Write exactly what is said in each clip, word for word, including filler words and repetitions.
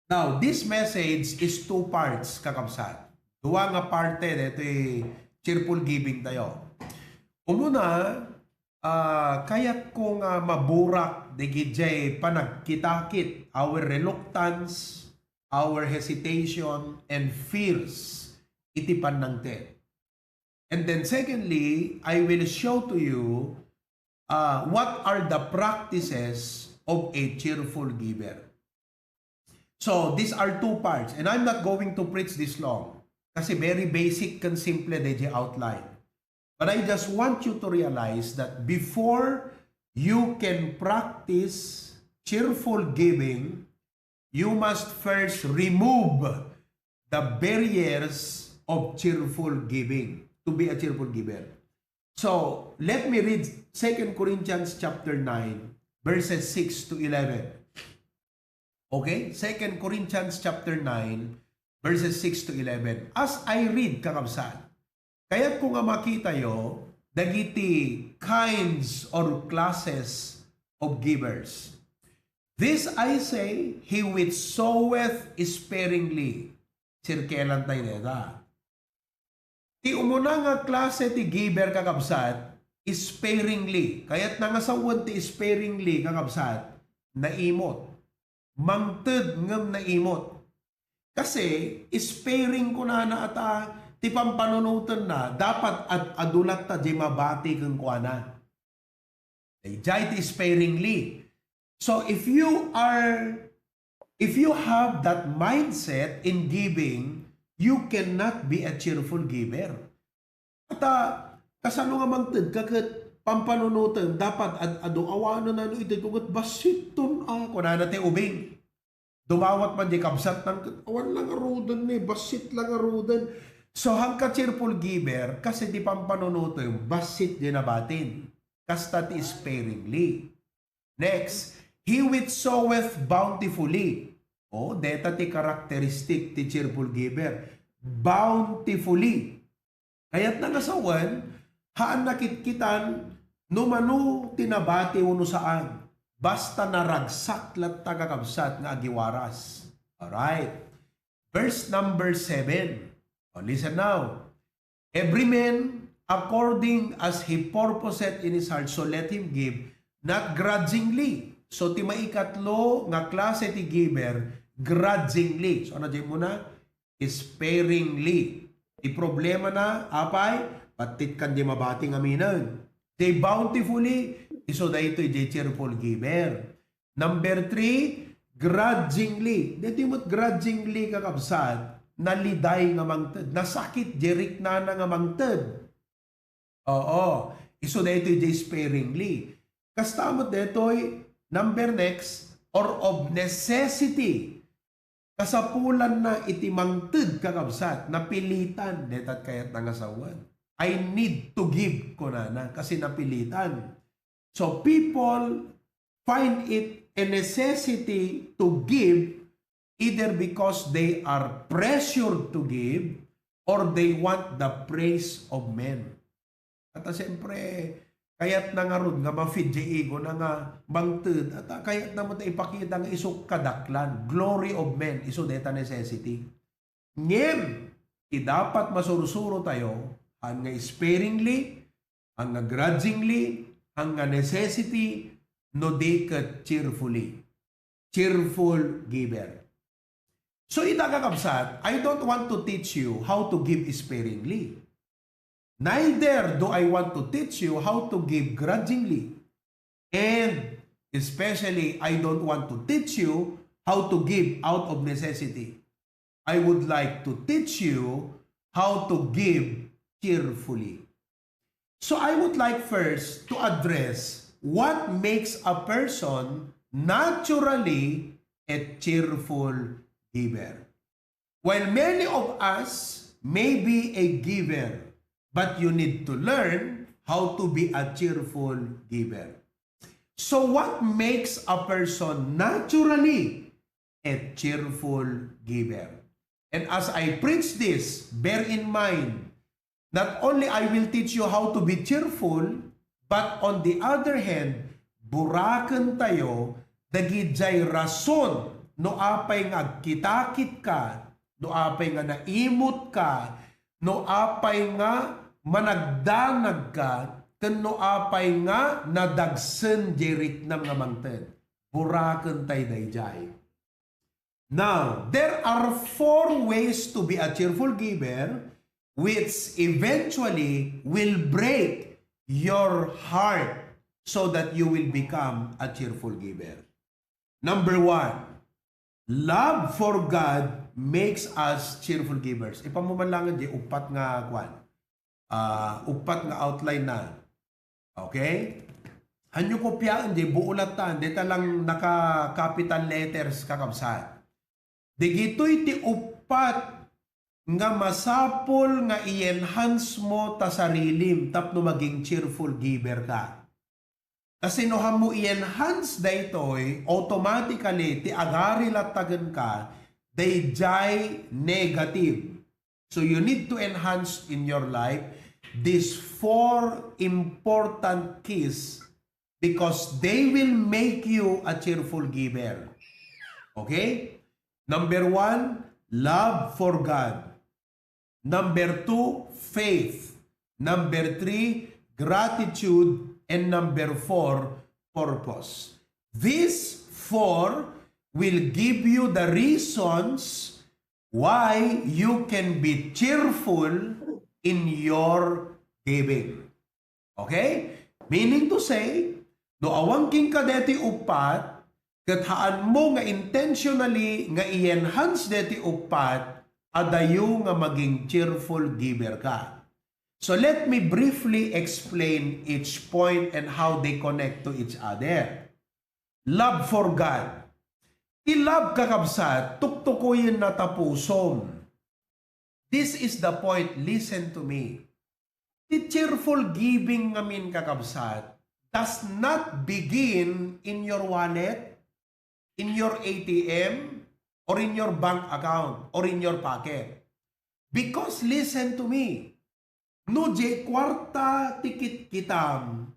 Now, this message is two parts, kakabsat. Dua nga parte ditoy cheerful giving tayo. Umuna, ah, kayat ko nga maburak dagiti panagkitakit, our reluctance, our hesitation, and fears iti pannangted. And then secondly, I will show to you, uh, what are the practices of a cheerful giver. So, these are two parts, and I'm not going to preach this long kasi very basic ken simple daydi outline. But I just want you to realize that before you can practice cheerful giving, you must first remove the barriers of cheerful giving, to be a cheerful giver. So, let me read Second Corinthians chapter nine, verses six to eleven. Okay? Second Corinthians chapter nine, verses six to eleven. As I read, kakabsat, kayat ko nga makitayo dagiti kinds or classes of givers. This I say, he which soweth sparingly. Sirkelan tayo deta. Ti umuna nga klase ti giver, kakabsat, sparingly. Kayatna nga sawen ti sparingly, kakabsat, naimot. Mangted ngem naimot. Kasi, sparing kunana ata, ti pampanunotenna, dapat ad-, adu latta diay mabati kenkuana. Daydiay ti sparingly. So if you are, if you have that mindset in giving, you cannot be a cheerful giver. Ata, kasano nga mangted ka ket pampanunoten, dapat ad-, adu awanen no itedko ket bassit ton a, kunana ti ubing. Dumawat man diay kabsat nang ket awan la ngaruden ni, bassit la ngaruden. So, haan ka cheerful giver, kasi ti pampanunotem, bassit diay nabatin. Kasta ti sparingly. Next, he which soweth bountifully. O, deta ti characteristic ti cheerful giver. Bountifully. Kayatna nga sawen, haan nakitkitan no mano ti nabati wenno saan. Basta naragsak latta, kakabsat, nga agiwaras. Alright. Verse number seven. O, listen now. Every man according as he purposeth in his heart, so let him give, not grudgingly. So, ti maikatlo nga klase ti giver, grudgingly. So, ano diay umuna? Sparingly. Ti problemana, apay, pattit kan diay mabati ngaminen. Diay bountifully, isu daytoy diay cheerful giver. Number three, grudgingly. Daytoy met grudgingly, kakabsat, naliday nga mangted. Nasakit diay riknana nga mangted. Oo. Isu daytoy diay sparingly. Kasta met daytoy, number next, or of necessity. Kasapulanna iti mangted, kakabsat, napilitan, deta ti kayatna nga sawen. "I need to give," kunana, kasi napilitan. So people find it a necessity to give either because they are pressured to give or they want the praise of men. Ata siyempre, kayatna ngarud nga ma-feed diay ego na nga mangted. Ata kayatna met ipakita nga isu kadaklan, glory of men, isu dayta necessity. Ngem, ti dapat masursuro tayo, haan nga sparingly, haan nga grudgingly, haan nga necessity, no di ket cheerfully. Cheerful giver. So, ita, kakabsat, I don't want to teach you how to give sparingly. Neither do I want to teach you how to give grudgingly. And especially, I don't want to teach you how to give out of necessity. I would like to teach you how to give cheerfully. So I would like first to address what makes a person naturally a cheerful giver. While many of us may be a giver, but you need to learn how to be a cheerful giver. So what makes a person naturally a cheerful giver? And as I preach this, bear in mind, not only I will teach you how to be cheerful, but on the other hand, buraken tayo dagidiay rason no apay nga agkitakitka, no apay nga naimutka, no apay nga managdanagka, ken no apay nga nadagsen jay riknam nga mangted. Burakentayo dayjay. Now, there are four ways to be a cheerful giver, which eventually will break your heart so that you will become a cheerful giver. Number one, love for God makes us cheerful givers. Ipamumanlangan di upat nga kwan. Ah, upat nga outline na. Okay? Hanyo kopiaen di buulatan, deta lang naka capital letters, kakabsat. Digitoy ti upat nga masapul nga i-enhance mo ta sarilim tapno maging cheerful giver ka. Kasi no hammo i-enhance daytoy, automatically, ti agari latta kenka, dayjay negative. So you need to enhance in your life these four important keys because they will make you a cheerful giver. Okay? Number one, love for God. Number two, faith. Number three, gratitude. And number four, purpose. These four will give you the reasons why you can be cheerful in your giving. Okay? Meaning to say, no awan kenka deti upat, ket haanmo nga intentionally nga i-enhance deti upat, adayo nga maging cheerful giver ka. So let me briefly explain each point and how they connect to each other. Love for God. Ti love, kakabsat, tuktukoyen na ta pusom. This is the point. Listen to me. Ti cheerful giving ngamin, kakabsat, does not begin in your wallet, in your A T M, or in your bank account, or in your pocket. Because listen to me, no jay kuarta ti kitkitam,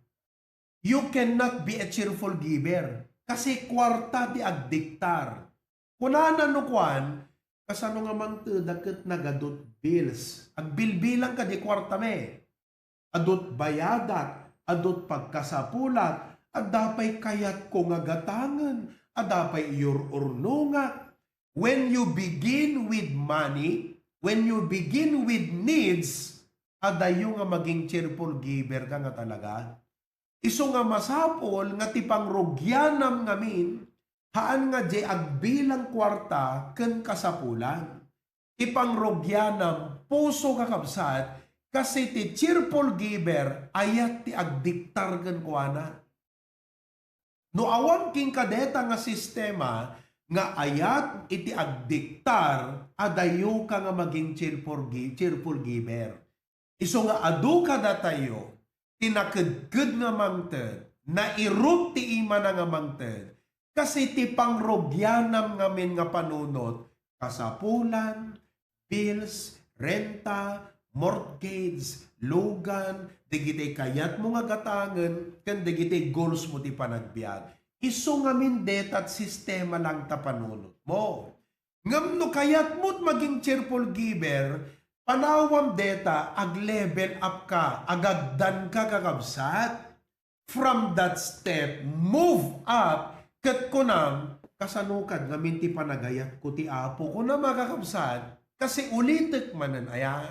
you cannot be a cheerful giver. Kasi kuarta ti agdiktar. Kunana no kuan, kasano nga mangted a ket nagadut bills? Agbilbilang ka di kuarta me. Adut bayadak, adut pagkasapulak, adda pay kayatko nga gatangen, adda pay iyur-urnongak. When you begin with money, when you begin with needs, adayo nga maging cheerful giver ka nga talaga. Isu nga masapul nga ti pangrugianam ngamin, haan nga di agbilang kuarta ken kasapulan. Ti pangrugianam, puso, kakabsat, kasi ti cheerful giver, ayat ti agdiktar kenkuana. No awan kenka deta nga sistema nga ayat iti agdiktar, adayo ka nga maging cheerful gi-, cheerful giver. Isu nga adu kadatayo ti nakedked nga mangted, nairut ti imana nga mangted, kasi ti pangrugianam ngamin nga panunot, kasapulan, bills, renta, mortgage, lugan, dagiti kayatmo nga gatangen, ken dagiti goals mo ti panagbiag. Isu ngamin deta ti sistema lang ta panunotmo. Ngem no kayatmo ti maging cheerful giver, panawam deta, ag-level up ka, agagdan ka, kakabsat. From that step, move up, ket kunam, kasano kad ngamin ti panagayatko ti Apo? Kunam, kakabsat, kasi ulitek manen aya,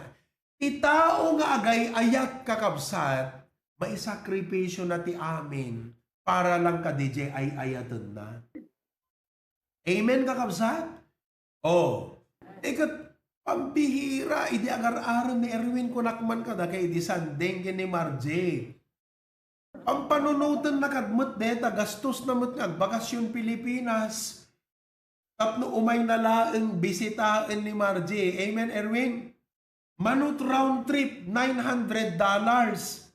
ti tao nga agay-ayat, kakabsat, maisakripisyo na ti amin para lang kadi jay ay-ayatenna. Amen, kakabsat? Oh, iket pambihira, idi agar-aren ni Erwin, kunak man kada kay idi sandeng ken ni Margie. Pampanunoten na kad met deta, gastos na met nga agbakasyon Pilipinas. Tapno umay na laeng bisitaen ni Margie. Amen, Erwin? Manut round trip, nine hundred dollars.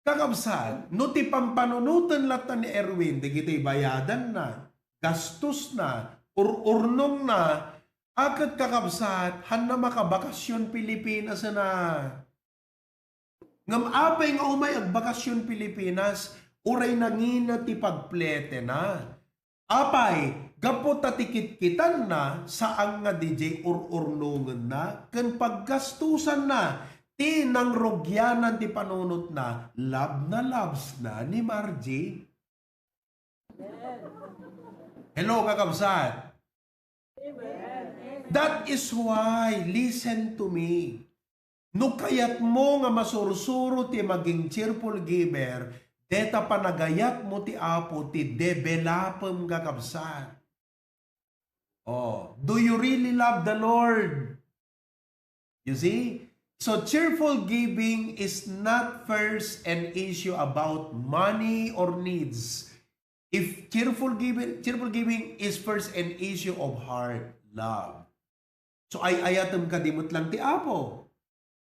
Kakabsat, no ti pampanunoten latta ni Erwin, dagiti bayadanna, gastosna, ur-urnongna, a ket kakabsat, hanna makabakasyon Pilipinas na. Ngem apay nga umay agbakasyon Pilipinas, uray nangina ti pagpletena. Apay, Gapu ta ti kitkitanna, saan nga didiay ur-urnongenna ken paggastusanna ti nangrugianan ti panunotna, love na loves na ni Margie. Hello, kakabsat. That is why, listen to me. No kayatmo nga masursuro ti maging cheerful giver, deta panagayatmo ti Apo ti developem, kakabsat. Oh, do you really love the Lord? You see? So cheerful giving is not first an issue about money or needs. If cheerful giving, cheerful giving is first an issue of heart, love. So ay-ayatem kadi met lang ti Apo.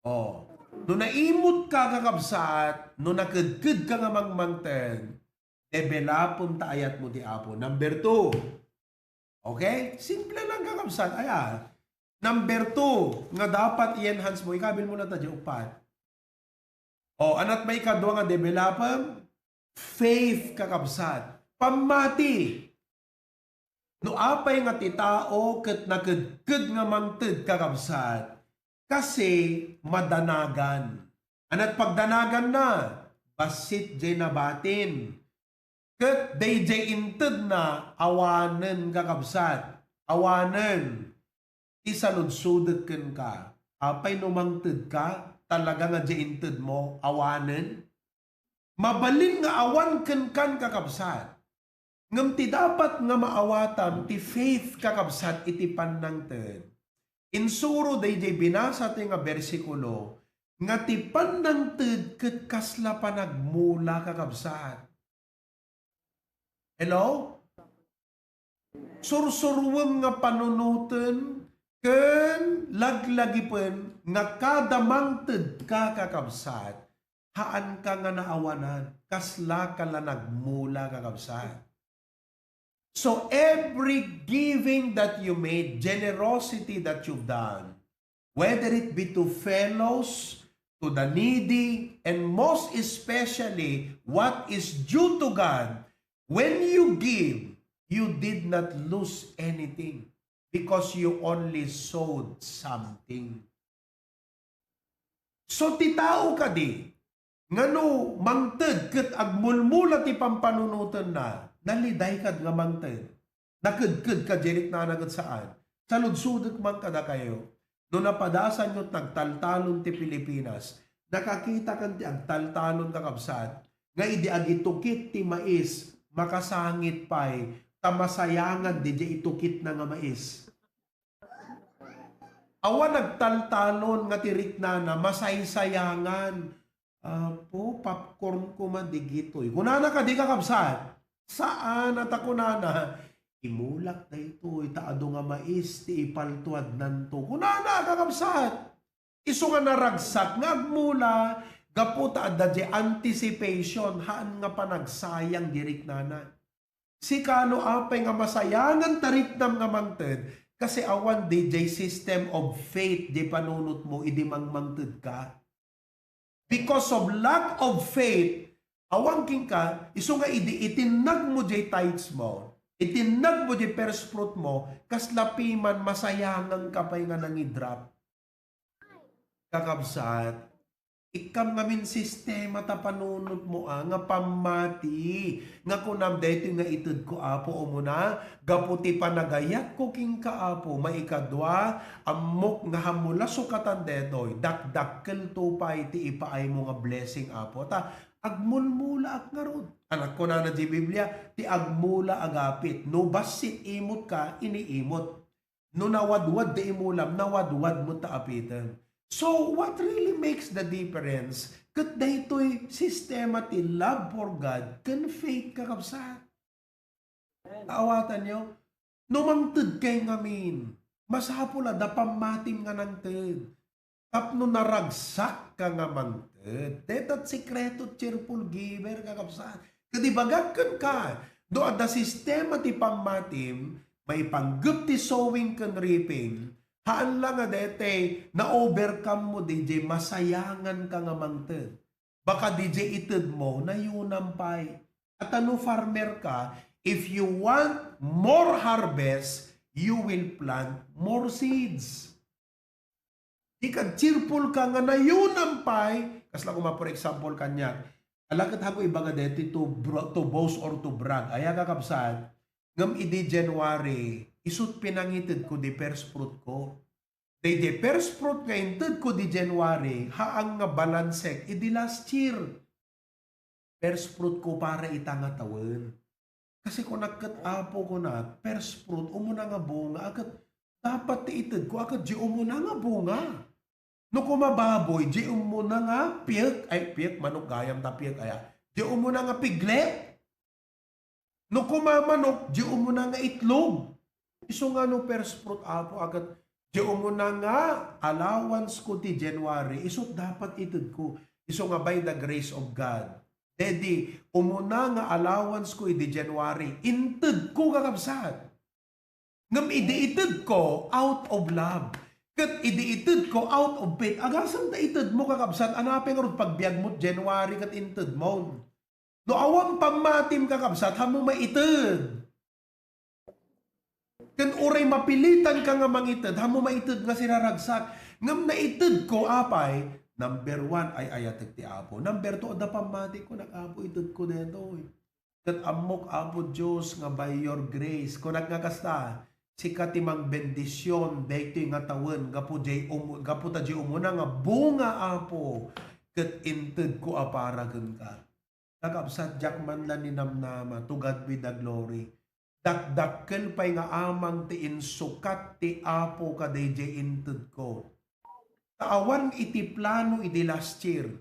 Oh. No naimot ka, kakabsat, no nakedked ka nga mangmangted, developem ta ayatmo ti Apo. Number two. Okay? Simple lang, kakabsat. Aya. Number two, nga dapat i-enhance mo, ikabil mo na ta di upat. O, anat maikadua nga developem? Faith, kakabsat. Pammati. No apay nga ti tao ket nakedked nga mangted, kakabsat, kasi madanagan. Anat pagdanaganna? Bassit jay nabatin. Ket dayjay intedna awanen, kakabsat. Awanen. Isaludsodek kenka, apay no mangted ka, talaga nga diay inted mo, awanen? Mabalin nga awan kenkan, kakabsat. Ngem ti dapat nga maawatam ti faith, kakabsat, iti pannangted. Insuro daydiay binasa tayo nga bersikulo nga ti pannangted ket kasla panagmula, kakabsat. Hello? Sursuruem nga panunoten ken laglagipen nga kada mangted ka, kakabsat, haanka nga naawanan, kasla ka la nagmula, kakabsat. So every giving that you made, generosity that you've done, whether it be to fellows, to the needy, and most especially what is due to God, when you give, you did not lose anything because you only sowed something. So ti tao kadi, nga no mangted ket agmulmula ti pampanunotenna, naliday kad nga mangted. Nakedked ka, diriknana ket saan. Saludsodek man kadakayo, no napadasanyo ti agtaltalon ti Pilipinas, nakakita kan ti agtaltalon, kakabsat, nga idi agitukit ti mais, makasangit pay, ta masayangan didiay itukitna nga mais. Awan agtaltalon nga ti riknana, masaysayangan. Apo, popcorn ko man digitoy. Kunana kadi, kakabsat? Saan a ta kunana, imulak daytoy, ta adu nga mais ti ipaltuadnanto. Kunana, kakabsat. Isu nga naragsak nga agmula, gapu ta adda diay anticipation, haan nga panagsayang di riknana. Sika no apay nga masayangan ta riknam nga mangted, kasi awan diay system of faith di panunot mo idi mangmangted ka. Because of lack of faith, awan kenka, isu nga idi itinnag mo diay tithes mo, itinnag mo diay first fruit mo, kasla piman masayangan ka pay nga nangidrop. Kakabsat, ikkam ngamin sistema ta panunot mo, a, nga pammati, nga kunam, "Daytoy nga ited ko, Apo, umuna, gapu ti panagayat ko kenka, Apo. Maikadua, ammok nga hamula sukatan daytoy, dakdakkel to pay ti ipaay mo nga blessing, Apo." Ta, agmulmulaak ngarud. Anak, kunana di Biblia, ti agmula agapit. No bassit imot ka, iniimot. No nawadwad ti imulam, nawadwad mo ta apiten. So, what really makes the difference? Ket daytoy sistema ti love for God ken faith, kakabsat. Awatanyo, no mangted kay ngamin, masapul a da pammatim nga nangted. Tapno naragsak ka nga mangted. Dayta ti sekreto ti cheerful giver, kakabsat. Ket ibagak kenka, no adda sistema ti pammatim, maipanggep ti sowing ken reaping, haan la nga daytay na-overcome mo didiay masayangan ka nga mangted. Baka didiay ited mo, nayunam pay. At no farmer ka, if you want more harvest, you will plant more seeds. Di ka cheerful ka nga nayunam pay, kasla koma, for example, kaniak, ala ket haanko ibaga deti to bra-, to boast or to brag. Aya, kakabsat, ngem idi January, isut' pinangitedko di first fruit ko. Daydi first fruit nga intedko di January, haan nga balansek idi last year. First fruit ko para ita nga tawen. Kasi kunak ket, Apo, kunak, first fruit, umuna nga bunga, a ket dapat ti itedko, a ket di umuna nga bunga. No koma baboy, di umuna nga piek, ay, piek, manok gayam ta piek, aya. Di umuna nga piglet. No koma manok, di umuna nga itlog. Isu nga no first fruit, Apo, a ket di umuna nga allowance ko ti January, isut' dapat itedko. Isu nga by the grace of God. Daydi umuna nga allowance ko idi January, intedko, kakabsat. Ngem idi itedko, out of love. Ket idi itedko, out of faith. Agasem ta itedmo, kakabsat, a napay ngarud pagbiagmo January ket intedmo. No awan pammatim, kakabsat, haanmo maited. Ken uray mapilitanka nga mangited, haanmo maited nga siraragsak. Ngem naitedko, apay, number one, ay-ayatek ti Apo. Number two, adda pammatiko, kunak, Apo, itedko daytoy. Ket ammok, Apo Dios, nga by your grace, kunak nga kasta, sika ti mangbendision daytoy nga tawen gapu diay umu-, gapu ta diay umuna nga bunga, Apo, ket intedko a para kenka. Kakabsat, diak man la ninamnama, to God be the glory. Dakdakkel pay nga amang ti insukat ti Apo kadaydiay intedko. Ta awan iti plano idi last year,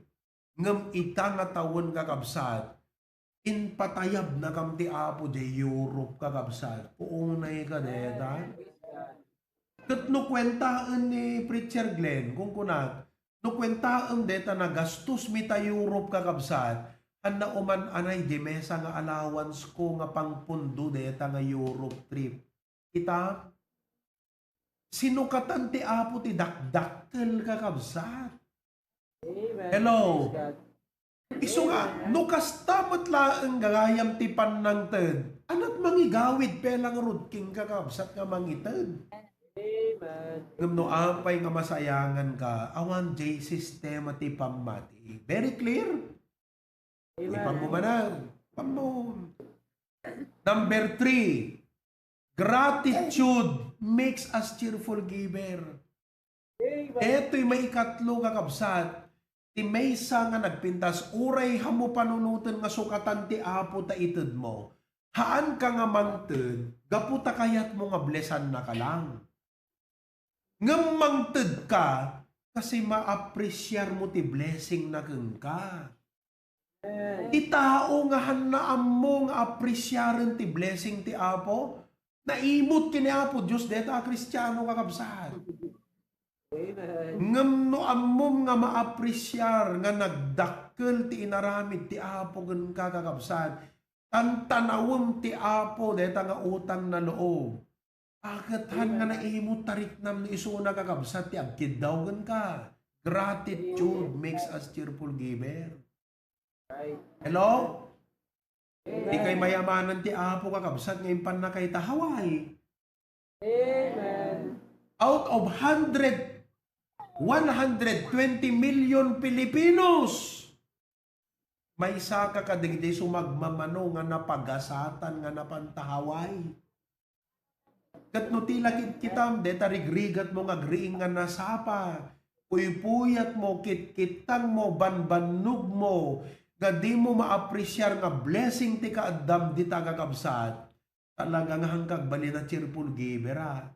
ngem ita nga tawen, kakabsat, impatayabnakam ti Apo diay Europe, kakabsat. Puonay ka deta. Ket no kuentaen ni Preacher Glenn, kunkunak, no kuentaem deta nagastos mi ta Europe, kakabsat, haan na uman-anay di mesa nga allowance ko nga pangpundo deta nga Europe trip. Kita? Sinukatan ti Apo ti dakdakkel, kakabsat. Amen. Hello. Praise God. Isu nga, amen, no kasta met laeng gagayam ti pannangted, anat mangigawid pay la ngarud kenka, kakabsat, nga mangited. Amen. Ngem no apay nga masayanganka, awan diay sistema ti pammati. Very clear? Amen. Ipanmo manen. Panmo. Number three, gratitude makes us cheerful giver. Amen. Daytoy maikatlo, kakabsat, ti maysa nga nagpintas, uray haanmo panunoten nga sukatan ti Apo ta itedmo. Haanka nga mangted gapu ta kayatmo nga blessannaka lang. Ngem mangtedka, kasi maapresiarmo ti blessing na kenka. Amen. Ti tao nga haanna ammo nga apresiaren ti blessing ti Apo, naimut ken ni Apo Dios dayta a Kristiano, kakabsat. Amen. Ngem no ammom nga maapresiar nga nagdakkel ti inaramid ti Apo kenka, kakabsat, tantanawem ti Apo dayta nga utang na loob. Aket han nga naimut ta riknam no isuna, kakabsat, ti agkiddaw kenka. Gratitude makes us cheerful giver. Right. Hello? Amen. Di kay mayamanan ti Apo, kakabsat, nga impannakay ta Hawaii. Amen. Out of hundred, one hundred twenty million Filipinos, maysaka kadagiti sumagmamano nga napagasatan nga napan ta Hawaii. Ket no ti la kitkitam, deta rigrigatmo nga agriing nga nasapa, puypuyatmo, kitkittangmo, banbannogmo, nga dimo maapresiar nga blessing ti kaaddam dita, kakabsat, talaga nga haanka agbalin a cheerful giver, a.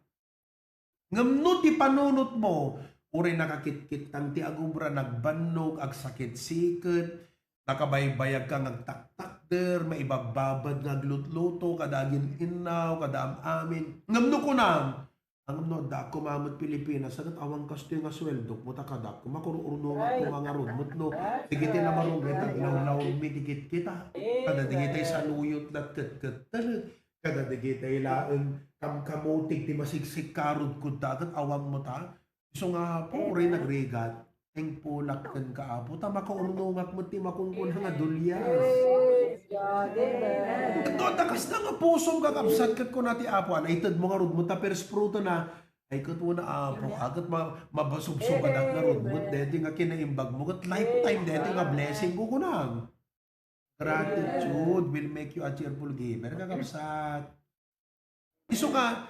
Ngem no ti panunotmo, uray nakakitkittang ti agubra, nagbannog, agsakit-siket, nakabaybayagka nga agtaktakder, maibabbabad nga aglutluto, kada agin-innaw, kada am-amin. Ngem no kunam, ngem no addaak koma met Pilipinas, ket awan kastoy nga sueldok, mo ta kadak, makur-urnongak koma ngarud, met no, dagiti la marungit, aglawlawmi ti kitkita. Kada dagiti saluyot lat ketkettel. Kada dagiti laeng kamkamutig ti masigsigkarud kudta, ket awan mo ta. Isu nga Apo, uray nagrigat. Thankfulak kenka, Apo, ta makaurnongak met ti makunkuna nga dulias. Praise God. Amen. No, ta kasta nga pusom, kakabsat, ket kuna ti Apo, "Ana, itedmo ngarud met ta first fruit na." Ay, ket una, Apo, a, ket ma-, mabasubsobadak ngarud met daytoy nga kinaimbagmo, ket lifetime daytoy nga blessing ko, kunam. Gratitude will make you a cheerful giver, kakabsat. Isu nga,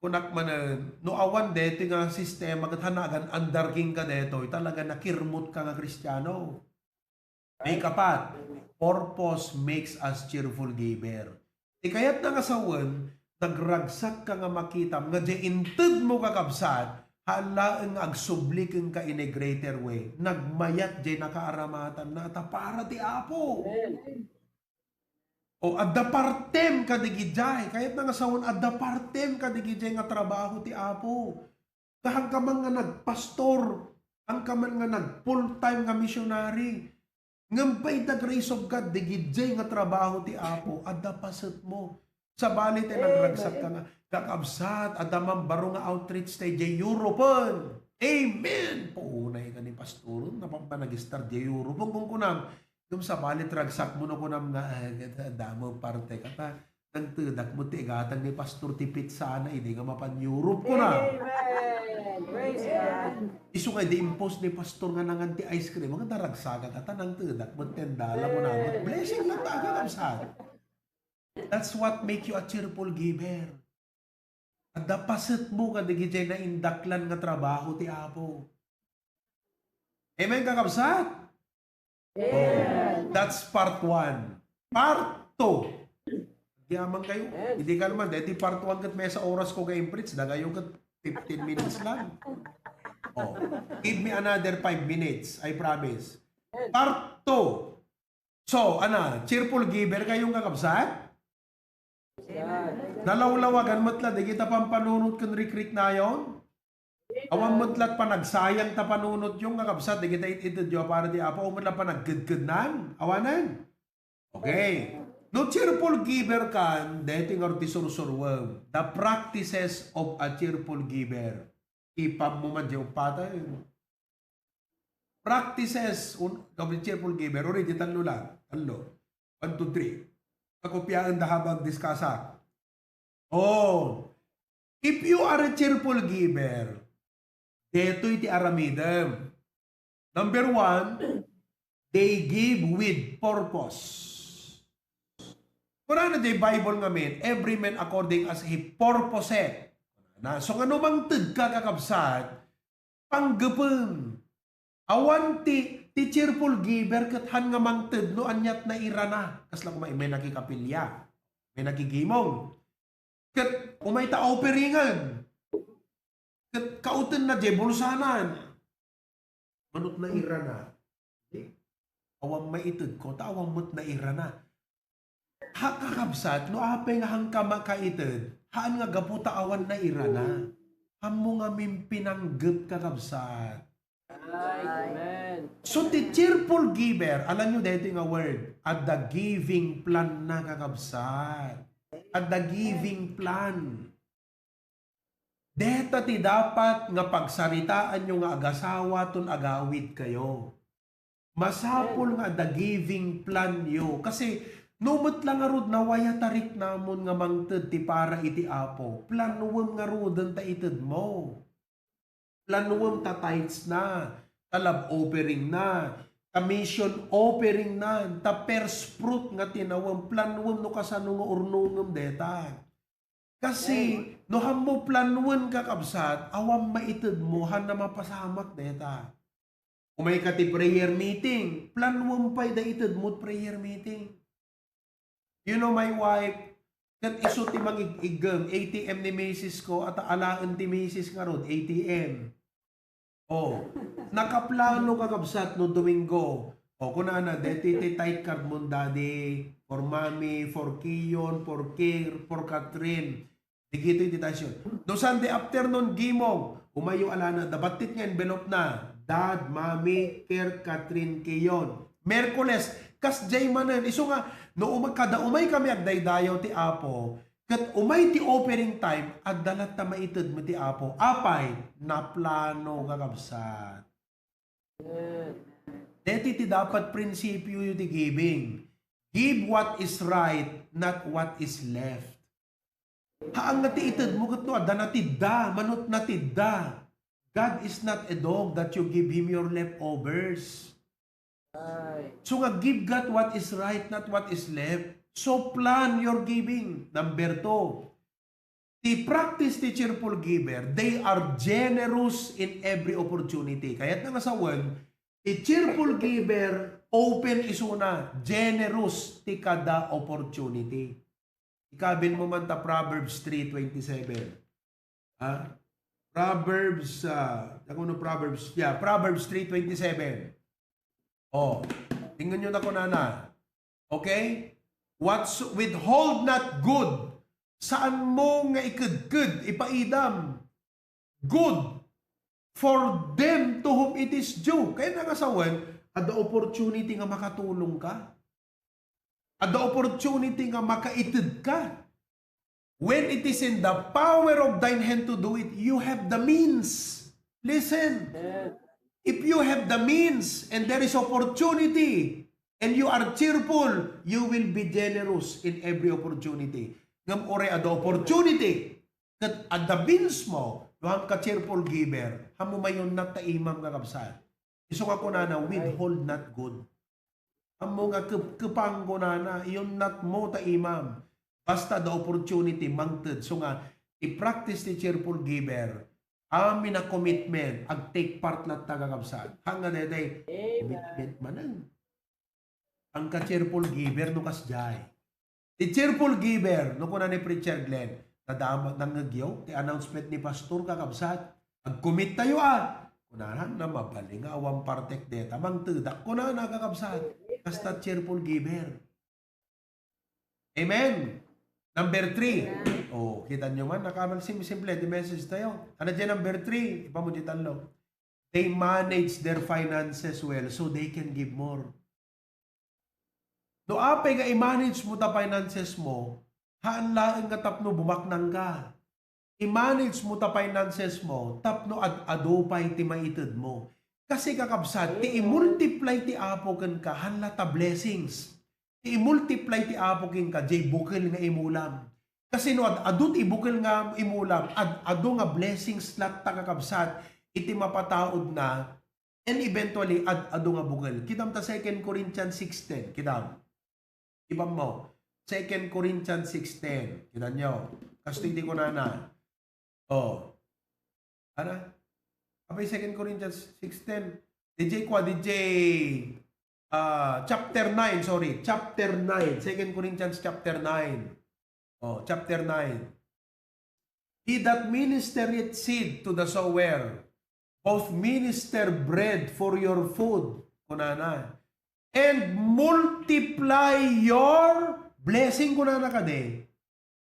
kunak manen, no awan daytoy nga sistema ket hanagan andarking ka daytoy, talaga nakirmut ka nga Kristiano. May kapat, purpose makes us cheerful giver. Ti kayatna nga sawen, nagragsakka nga makitam nga diay intedmo, kakabsat, haan laeng nga agsubli kenka in a greater way. Nagmayat diay nakaaramatanna ta para ti Apo. Amen. O, adda partem kadigidiay. Kayatna nga sawen, adda partem kadigidiay nga trabaho ti Apo. Nga hanka man nga nagpastor, hanka man nga nag full-time nga missionary. Ngem by the grace of God, digidiay nga trabaho ti Apo, adda pasetmo. Sabali ti nagragsak ka nga, kakabsat, adda man baro nga outreach tay diay Europe. Amen! Puunay ka ni pastoron, napampa nag-start diay Europe. Kung kunam, ngem sabali ti ragsakmo no kunam nga, "Ah, damo parte ka ta." Nangtedak met ti igatang ni Pastor ti pizza na idi nga mapan Europe, kuna. Amen. Praise God. Isu nga idi impose ni Pastor nga nangan ti ice cream, nga naragsakak ta nangtedak met ten dala, kuna met. Blessing lang ta, kakabsat. That's what make you a cheerful giver. Adda pasetmo kadagiti naindaklan nga trabaho ti Apo. Amen, kakabsat? Amen. That's part one. Part two. Agyaman kayo. Amen. Idi ka naman, dahil part one ket maysa oras ko nga impreach, dagayo ket fifteen minutes lang. Oh, give me another five minutes, I promise. Part two. So, ana, cheerful giver kayo nga kabsat? Amen. Nalawlawagan met la dagita pampanunot ken rikriknayon? Awan met la panagsayang ta panunotyo nga kabsat, dagita it-itedyo a para ti Apo, awan met la panagkedkednan? Awanen? Okay. No cheerful giver kan, daytoy ngarud ti sursuruem. The practices of a cheerful giver. Ipammo man diay uppaten. Practices un-, of a cheerful giver. Uri, di tallo lang. Tallo. One, two, three. Kakopiaen da habang diskasa. Oh. If you are a cheerful giver, detoy ti aramidem. Number one, they give with purpose. Kunana diay Bible ngamin, "Every man according as he purposeth." Na, so, nga no mangted ka, kakabsat, panggepen. Awan ti, ti cheerful giver ket han nga mangted no aniat nairana. Kasla kuma, may nakikapilya, may nakigimong. Ket umay ta offeringan. Ket kauten na diay bulsanan. Manut nairana. Eh, awan maitedko, ta awan met nairana. Ha, kakabsat, no apay nga hangka makaited, haan nga gapu ta awan nairana. Ammo ngamin pinanggep, kakabsat. Amen. So, ti cheerful giver, alam nyo, daytoy nga word, adda giving plan na, kakabsat. Adda giving plan. Deta ti dapat nga pagsaritaanyo nga agasawa ton agawid kayo. Masapul nga adda giving plan yo. Kasi no met la ngarud nawaya ta riknamon nga mangted ti para iti Apo, planuem ngaruden ta itedmo. Planuem ta tithes na, ta love offering na, ta mission offering na, ta first fruit nga tinawem, planuem no kasano nga urnongem deta. Kasi, amen, no hammo planuenka, kabsat, awan maitedmo, han na mapasamak deta. Umayka ti prayer meeting, planuem pay da itedmo ti prayer meeting. You know, my wife, ket isu ti mangig-iggem, A T M ni misis ko, at alaen ti misis ngarud, A T M. Oh, nakaplano, kakabsat, no Domingo. O, kunana, deti ti tithe card mo, Daddy, for Mommy, for Kiyon, for Kir, for Catherine. Digitoy ti tasyon. No Sunday afternoon, gimong, umayo alana, dabattit nga envelope na. Dad, Mommy, Kir, Catherine, Kiyon. Merkules, kasdiay manen. Isu nga, no uma-, kada umay kami agdaydayaw ti Apo, ket umay ti offering time, adda latta maited met ti Apo. Apay, naplano, kakabsat. Deti ti dapat prinsipyo yu ti giving. Give what is right, not what is left. Haan nga ti itedmo ket no adda natidda, manut natidda. God is not a dog that you give him your leftovers. So nga, give God what is right, not what is left. So plan your giving. Number two, ti practice ti cheerful giver, they are generous in every opportunity. Kayatna nga sawen, ti cheerful giver, open isuna, generous ti kada opportunity. Ikabilmo man ta Proverbs three twenty-seven. Ha? Proverbs, ah, ano, Proverbs, yeah, Proverbs three twenty-seven. Oh, tingnan nyo na kunana. Okay? What's, withhold not good. Saan mo nga ikedked, ipaidam. Good for them to whom it is due. Kayatna nga sawen, adda opportunity nga makatulong ka. Adda opportunity nga makaited ka. When it is in the power of thine hand to do it, you have the means. Listen. If you have the means and there is opportunity and you are cheerful, you will be generous in every opportunity. Ngem uray adda opportunity, ket adda means mo, no haan ka cheerful giver, haan mo mayunnat ta imam, kakabsat. Isu nga kunana, withhold not good. Haan mo nga kep-, kepang kunana, iyunnat mo ta imam. Basta adda opportunity, mangted. So nga, i-practice ti cheerful giver. Amin a commitment, ag-take part latta, kakabsat. Haan nga daytoy, commitment manen. Haan ka cheerful giver no kasdiay. Ti cheerful giver, no kuna ni Preacher Glenn, nadama, nangngegyo ti announcement ni Pastor, kakabsat. Ag-commit tayo, ah. Kunana, na mabalin nga awan partek deta. Mangtedak, kunana, kakabsat. Basta cheerful giver. Amen. Number three. Oh, kita nyo man, nakamal sim-, simple ti message tayo. Ano dyan number three? Ipa mo di tallo. They manage their finances well so they can give more. No apay nga i-manage mo ta finances mo, haan laeng nga tapno bumaknang ka. I-manage mo ta finances mo tapno ad-adu pay ti maited mo. Kasi, kakabsat, ti i-multiply ti Apo kenka, haan la ta blessings. Ti i-multiply ti Apo kenka, jay bukel nga imulam. Kasi no ad-adu ti bukel nga imulam, ad-adu nga blessings latta, kakabsat, iti mapataudna, and eventually, ad-adu nga bukel. Kitam ta Second Corinthians six ten. Kitam. Ibam mo. Second Corinthians six ten. Kita nyo. Kastoy ti kunana. Oh. Ana? Apay Second Corinthians six ten. D J kwa, D J, ah, chapter nine, sorry. Chapter nine. Second Corinthians chapter nine. Oh, chapter nine. He that ministereth seed to the sower, both minister bread for your food, kunana, and multiply your blessing, kunana kadi.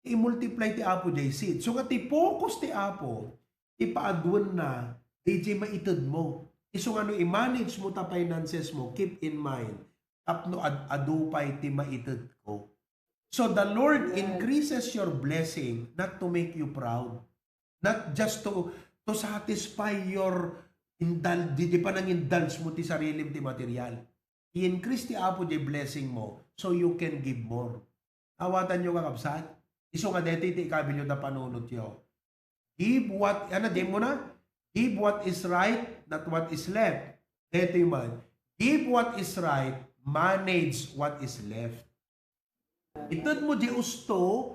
I-multiply ti Apo jay seed. So nga ti focus ti Apo, ipaaduenna, D J maited mo. Isu nga no i-manage mo ta finances mo, keep in mind, tapno ad-adu pay ti maited ko. So the Lord increases your blessing not to make you proud, not just to, to satisfy your indul-, di, di panang-indulge mo ti sarilim ti material. I-increase ti Apo di blessing mo so you can give more. Awatan nyo, kakabsat? Isu nga deti ti ikabil yo ta panunot yo. Give what, ano, di mo na? Give what is right, not what is left. Deti man. Give what is right, manage what is left. Ited mo di usto,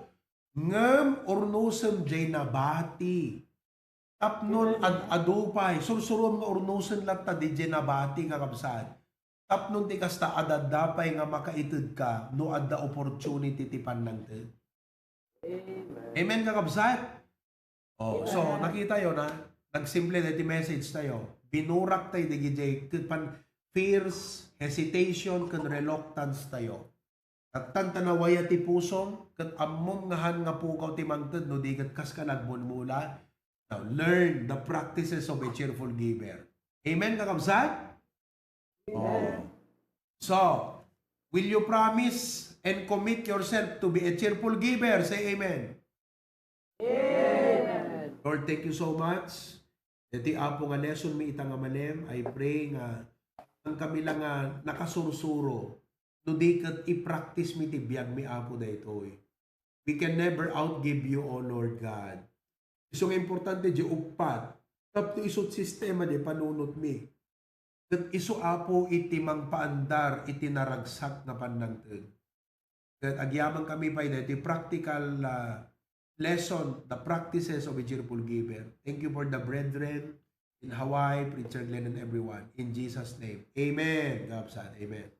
ngem urnosem jay nabati. Tapnon ad-adu pay, sursurom nga urnosen latta di jay nabati, kakabsat. Tapnon ti kasta, adda pay nga makaited ka no adda opportunity ti pannangted. Amen, kakabsat? Oh, so, nakita yo na, nagsimple na ti message tayo. Binurak tayo, di gijay, ket pan fears, hesitation, ken reluctance tayo. Ket tan ta nawaya ti pusom, ket ammom nga han nga pukaw ti mangted, no di ket kas ka nagmulmula. Now, learn the practices of a cheerful giver. Amen, kakabsat? Oh. So, will you promise and commit yourself to be a cheerful giver? Say amen. Amen. Lord, thank you so much. Daytoy, Apo, nga lesson mi ita nga malem, I pray nga ang kami lang nga nakasursuro, no di ket i-practice mi ti biag mi, Apo, daytoy. We can never outgive you, O Lord God. Isu nga importante di uppat, tapno isu ti sistema di panunot mi. Ket isu, Apo, iti mangpaandar iti naragsak nga pannangted. Ket agyaman kami pay daytoy practical, ah, lesson, the practices of a cheerful giver. Thank you for the brethren in Hawaii, Preacher Glenn, and everyone. In Jesus' name, amen. Gabsat, amen.